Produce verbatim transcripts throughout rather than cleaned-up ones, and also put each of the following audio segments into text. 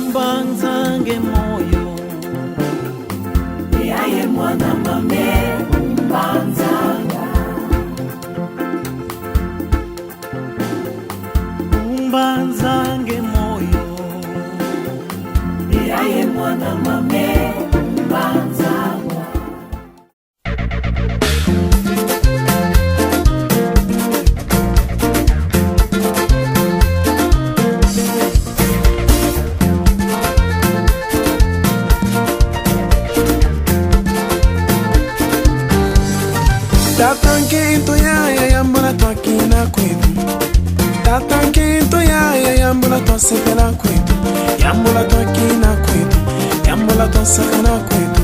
Mbanzanga e moyo. Yaye mwana mame, mbanzanga. Mbanzanga e moyo. Yaye mwana mame, mbanzanga. Tata nkento, yaya, yambula twakina kwetu. Tata nkento, yaya, yambula twasepela kwetu. Yambula twakina kwetu. Yambula twasakana kwetu.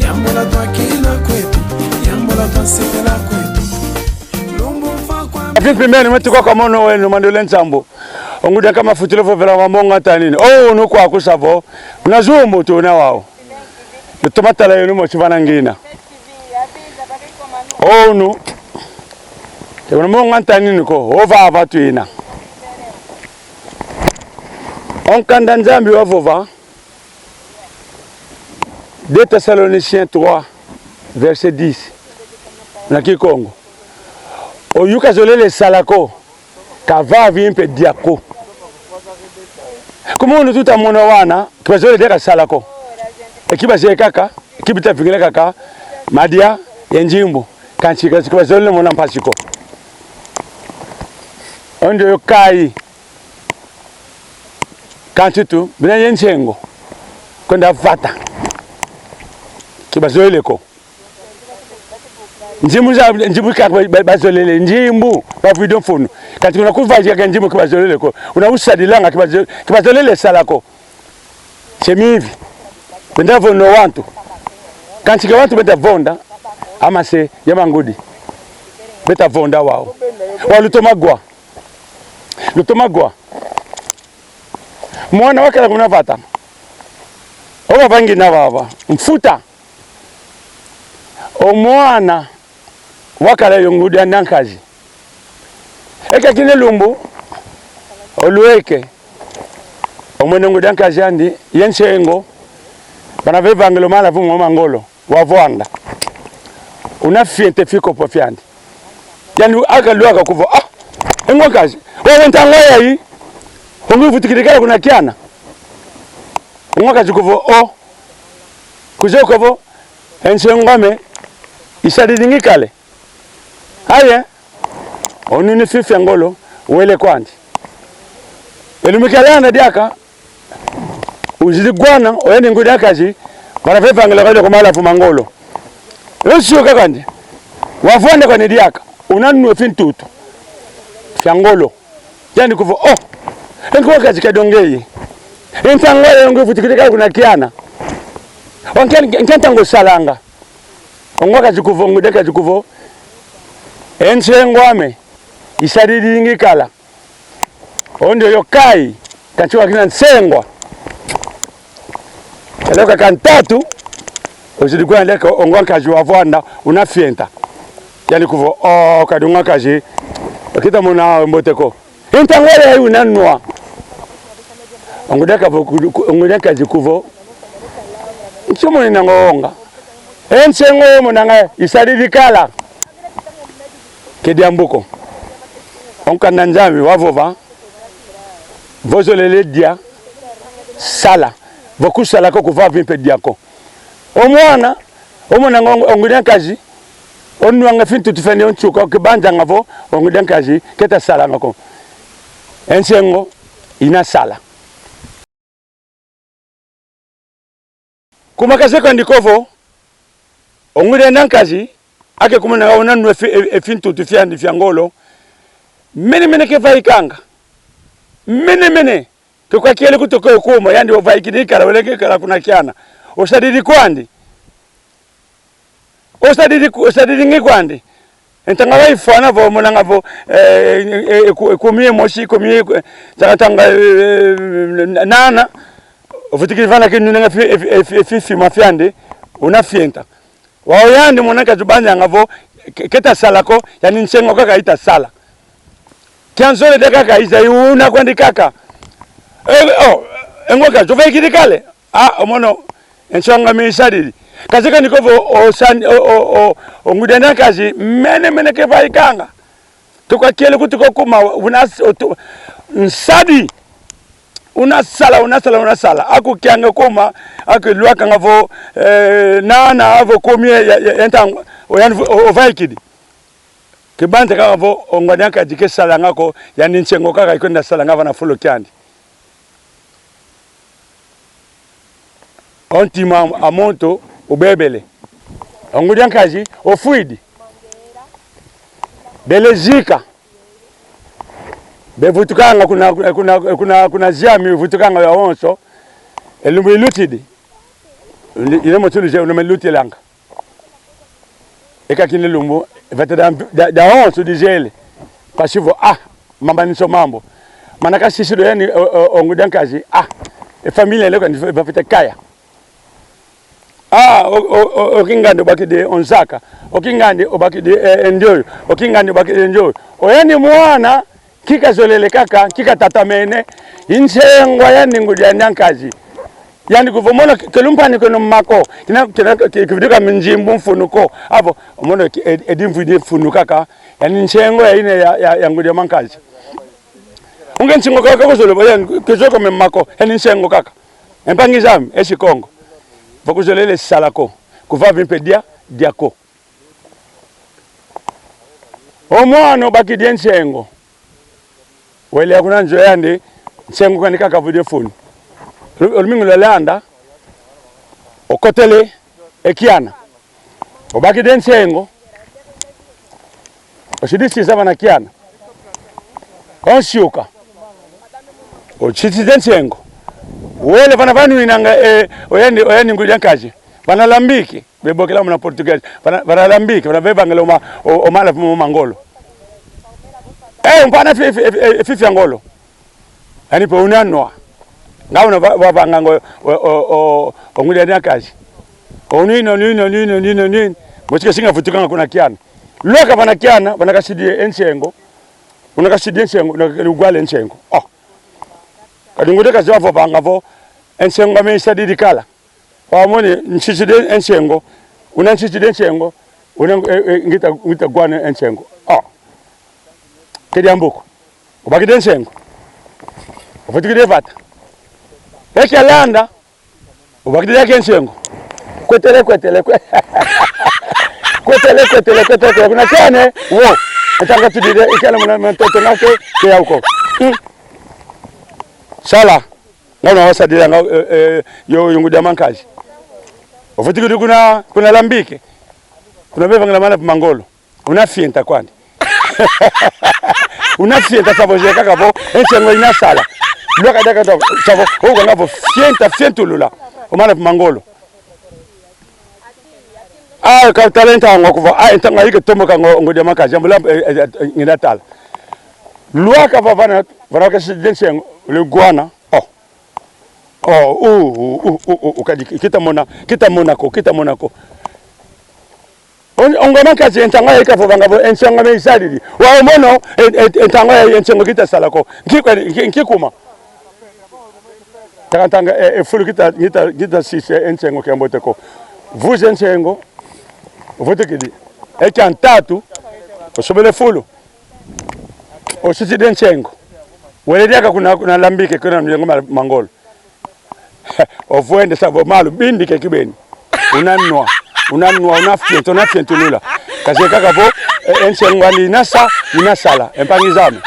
Yambula twakina kwetu. Yambula twasepela kwetu. Lumbu mfa kwa Afi pembeni mwetu kwa kwa mono wenu, Mandole Nsambu. O ngudi a nkama futilo vovela wa monga tanini. Oh, unu kwa kusa vo. Una zumbu tuna wau. Lutoma tala yenu mosi vana ngina. Oh, unu. Te una monga tanini ko. Ova vatu ina. O nkanda Nzambi wavova. Deux Thessaloniciens trois, verset dix. Na Kikongo. Oyu kazolele sala ko, kavavi mpe dia ko. Kuma unu tuta mona wana, kibazolele diaka sala ko. E kibazeye kaka, kibita vingila kaka madia ye nzimbu. Kansi, kansi kibazolele mona mpasi ko. O ndioyo kayi. Kansi tu, bina ye nsengo. Kwenda vata. Kibazolele ko. Nzimbu za, nzimbu ka ba, ba, bazolele, nzimbu, bavwidi o mfunu. Kansi kuna kuvayika nzimbu kibazolele ko. Una usadilanga kibazo-, kibazolele sala ko. Se mivi. Benda vonda o wantu. Kansi ke wantu benda vonda. A mase ya mangudi. Beta vonda wau. Wau lutoma wa. Lutoma wa. Mwana wakala kuna vata. Oba vangi na baba. Mfuta. O mwana wakala yo ngudi andi a nkazi. E kakina lumbu, olweke, omwene ngudi a nkazi andi, ye nsengo, bana vevangelo malavu mo ma ngolo, wavwanda. Una fienta e fikopo fiandi. Yandi aka lwaka kuvo, ah, e ngwa nkazi, wawe ntangu yayi, ongi vutukidi kala kuna kiana. O ngwa nkazi kuvo, oh, kuzeye ko vo, e nsengo ame, isadidi ngi kala. Aye, o nuni fifi a ngolo, wele kwandi. E lumbu kialanda diaka, uzidi wana, oyandi ngudi a nkazi, bana vevangelo kadi ko malavu ma ngolo. Yo suka kwandi, wavwanda kwandi diaka, una nwa fintutu fia ngolo. Yandi kuvo, oh, e ngwa nkazi kadonge yi. E ntangu yayi ongi vutukidi kala kuna kiana. Wa nkia, nkia ntangu osalanga. O ngwa nkazi kuvo, ngudi a nkazi kuvo. E nsengo ame, isadidi ngi kala. O ndioyo kayi, kansi wakina nsengwa. Kaloka ka ntatu, ozidi kwenda ko, o ngwa nkazi wavwanda, una fienta. Yandi kuvo, oh, kadi ngwa nkazi, kita mona mbote ko. E ntangu yayi una nwa. O ngudi a nkazi ku-, ku-, o ngudi a nkazi kuvo. Nki omonanga o nga? E nsengo omonanga, isadidi kala. Ke diambu ko. O nkanda Nzambi wavova. Vo zolele dia, sala. Vo kusala ko, kuvavi mpe dia ko. O mwana, omonanga o ngudi a nkazi, onwanga fintutu fiandi o nsuka, okibanzanga vo, o ngudi a nkazi, keta salanga ko. E nsengo, ina sala. Kuma kazeye kwandi ko vo, o ngudi andi a nkazi, ake kumona una nwa e fi-, e, e fintutu fiandi fia ngolo, mene mene ke vaikanga. Mene mene. Ke kwa kiele kutu ko kuma, yandi wavaikidi kala, wele kala kuna kiana. Osadidi kwandi. Osadidi ku-, osadidi ngi kwandi. E ntangwa ifwana vo, monanga vo, eh, eh, eh, ku-, kumi ye mosi, kumi ye ku-, tanga, tanga, eh, nana. Ovutukidi vana kinunanga fi-, eh, fi-, eh, fi-, eh, fi-, fima fiandi. Una fienta. Wau yandi mwana nkazi ubanzanga vo, ke-, keta sala ko, yandi nsengo kaka ita sala. Kia nzole dia kaka, iza i una kwandi kaka. Eh, oh, E ngwa nkazi, ovaikidi kala? Ah, o mono, e nsonga me isadidi. Kansi kani ko vo o san-, o, o, o, o ngudi andi a nkazi mene mene ke vaikanga. Tukwa kiele kuti ko kuma, una s-, o tu-, nsadi. Una sala, una sala, una sala. Aku kianga kuma, aku lwakanga vo, eh, nana avo komi ya, ya, ya ntangu, o yandi vo, o, ovaikidi. Kibanza kaka vo, o ngudi andi a nkazi ke salanga ko, yandi nsengo kaka ikwenda salanga vana fulu kiandi. O ntima a muntu ubebele. O ngudi a nkazi ofwidi. Bele zika. Bevutukanga kuna, kuna, kuna, kuna, kuna ziami, vutukanga yawonso. E lumbu ilutidi. Ndi, ina motulu je, una me lutilanga. E kaka kina lumbu, vata dia, dia, diawonso dizele. Mpasi vo, ah, mamba ninso mambu. Mana kasisido yani, o, o, o ngudi a nkazi, ah, e família leka ni bafite kaya. Ah, o, o, o, o kingandi obakidi o nzaka. O kingandi obakidi, eh, e ndioyo. O kingandi obakidi e ndioyo. O yani mwana, nki kazolele kaka, nki katatamene, i nsengo a yani ngudi andi a nkazi. Yani kuvo mono ke-, ke lumpani kweno mako, kina, kina, ke-, kividuka minzimbu mfunu ko. Avo, mono ke-, e-, e dimvwidi mfunu kaka, yani nsengo ya ina ya, ya, ya ngudi andi a nkazi. Unge nsengo kaka kuzolo, yani, kizoko me mako, yani nsengo kaka. E mpangi zame, esi Kongo. Vo kuzolele sala ko, kuvavi mpe dia, dia ko. O mwana obakidi e nsengo. Wele ya kuna nzo yandi, nsengo kani kaka vudi e funi. Lu-, o lumingu lwalanda, okotele e kiana. Obakidi e nsengo. Osidi sisa vana kiana. O nsiuka. Osisidi e nsengo. Wele vana vanwinanga, eh, o yani, o yani ngudi a nkazi. Vana lambiki. Bebokela muna português. Vana, vana lambiki, vana bevangela o ma-, o, o malavu mo mangolo. Eh, mpana fi-, fi-, fi-, fifi a ngolo. Yani mpe una nwa. Nga una va-, va-, vanga ngo, o, o, o, o ngudi andi a nkazi. Onwini, onwini, onwini, onwini, onwini. Mosi ke singa vutukanga kuna kiana. Lwaka vana kiana, vana kasidi e nsengo. Una kasidi e nsengo, una kele ugwala e nsengo. Oh. Kadi ngudi a nkazi wavovanga vo, e nsengo ame isadidi kala. Wamoni, nsisidi e nsengo. Una nsisidi e nsengo. Una, eh, eh, ngita, ngita gwana e nsengo. Oh. Ke diambu ko. Obakidi e nsengo. Ovutukidi e vata. E kialanda. Obakidi e nsengo. Kwetele, kwetele, kwe-, kwetele, kwetele, kwetele, kwetele. Kuna kiana, wo. Etanga tudide, ikala muna, muna ntoto nga ke, ke ya uko. Hmm. Sala. Nga una wasadilanga, eh, eh, yo, yo ngudi ame a nkazi. Ovutukidi kuna, kuna lambiki. Kuna bevangela malavu mangolo. Una fienta kwandi. Una fienta savo je kaka vo, e nsengo ina sala. Lwaka diaka to, savo, o kanga vo fienta, fientulula. O malavu mangolo. Ah, ka tala e ntangu kuvo, ah, e ntangu ayike tomoka ngo, ngudi ame a nkazi, ambula, eh, eh, eh, ngina tala. Lwaka va vana, vana kasidi e nsengo, lugwana, oh. Oh, uh, uh, uh, uh, uh, uh, kadi, kita mona, kita mona ko, kita mona ko. O, o ngudi ame a nkazi, e ntangu yayi kavovanga vo, e nsengo ame isadidi. Wau mono, e, e, e ntangu yayi e nsengo kita sala ko. Nki kwa, nki, nki kuma. Taka ntanga, e, e fulu kita, kita, kita sisa e nsengo kiambote ko. Vuza e nsengo, ovutukidi. E kia ntatu, osobele fulu. Osisidi e nsengo. Wele diaka kuna, kuna lambiki, kuna nyengo ma-, mangolo. Ovwende savo malu bindike kibeni. Una nwa, una nwa, una fienta, una fientulula. Kansi kaka vo, e, e nsengo andi ina sa-, ina sala, e mpangi zame.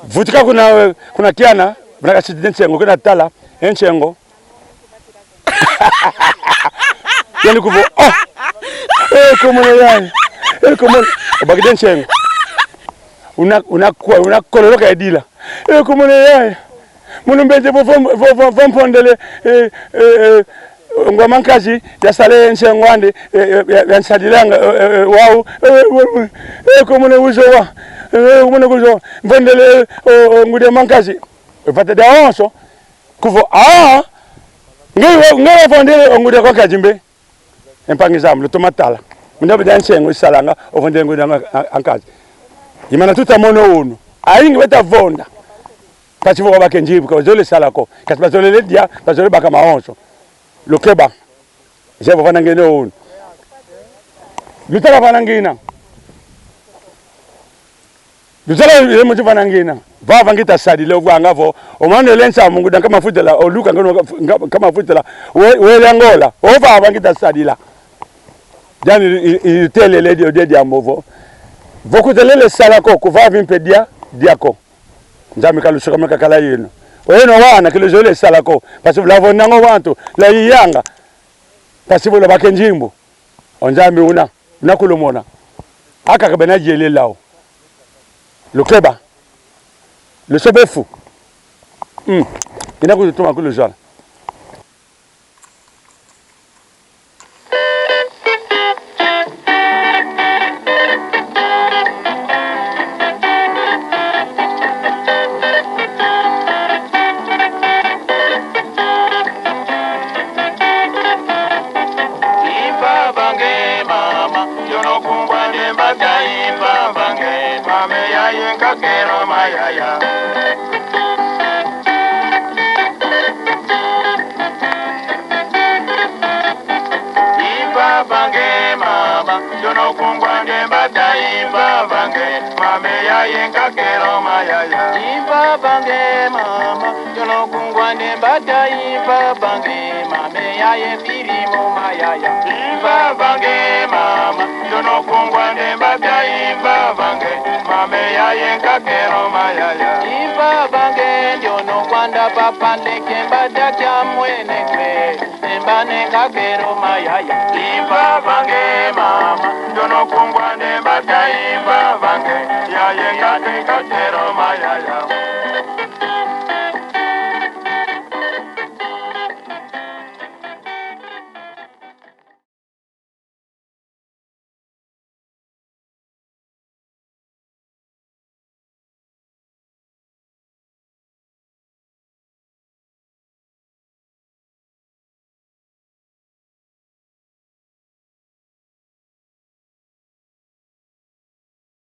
Vutuka kuna, kuna kiana, vana kasisidi e nsengo, kuna tala, e nsengo. Yani kuvo, oh! Eh, komona yani. Eh, komona. Obakidi e nsengo. Una, una kwa, una kololoka e dila. Eh, komona yani. Mono mbenze vo, vo, vo, vo, vo mpondele, eh, eh, eh, ngwa mankazi, yasala e nsengo andi, eh, eh, ya, yansadilanga, eh, eh, eh, wau, eh, eh, eh, eh, komona uzowa, eh, komona uzowa, mpondele, eh, o, o, ngudi mankazi. Vata diawonso, kuvo, ah, nge wa, nge wavondele o ngudi kwa nkazi mbe. E mpangi zame, lutoma tala. Munda bida nsengo isalanga, ovondele ngudi a, a, a nkazi. I mana tuta mono unu. Ayingi beta vonda. Mpasi vo ba ke nzimbu ko, zolele sala ko. Kansi ba zolele dia, ba zolele baka mawonso. Lukeba. Zebo vana ngina unu. Lutala vana ngina. Lutala ye mutu vana ngina. Vava ngita sadila, o vwanga vo. O mwana ole nsa mungu da nkama futela, o Luka nkama, nkama futela. We, wele Angola. O vava ngita sadila. Diani i, i, itelele dio, dio diambu vo. Vo kuzolele sala ko, kuvavi mpe dia, dia ko. Nzambi ka lusuka meka kala yeno. O yeno wana, ke luzolele sala ko. Mpasi vo lwavonanga o wantu, lwayiyanga. Mpasi vo lwabaka e nzimbu. O Nzambi una, una kulumona. Akaka bena yelela o. Lukeba. Lusoba e fu. Mm. Ina kututuma kuluzwala. Impa va nge mama, yo no kungwa ne mbata, impa va nge, mame ya ye nkakelo mayaya. Impa va nge mama, yo no kungwa ne mbata, impa va nge, mame ya ye nkakelo mayaya. Impa va nge mama, yo no kungwa ne mbata, impa va nge, mame ya ye mpirimu mayaya. Impa va nge mama, yo no kungwa ne mbata, impa va nge, mame ya ye nkakelo mayaya. Impa va nge, yo no kwanda papa nleke mbata kia mwene kwe. Imba ne nkakelo mayaya. Impa va nge mama, yo no kungwa ne mbata, impa va nge, ya ye nkakelo mayaya.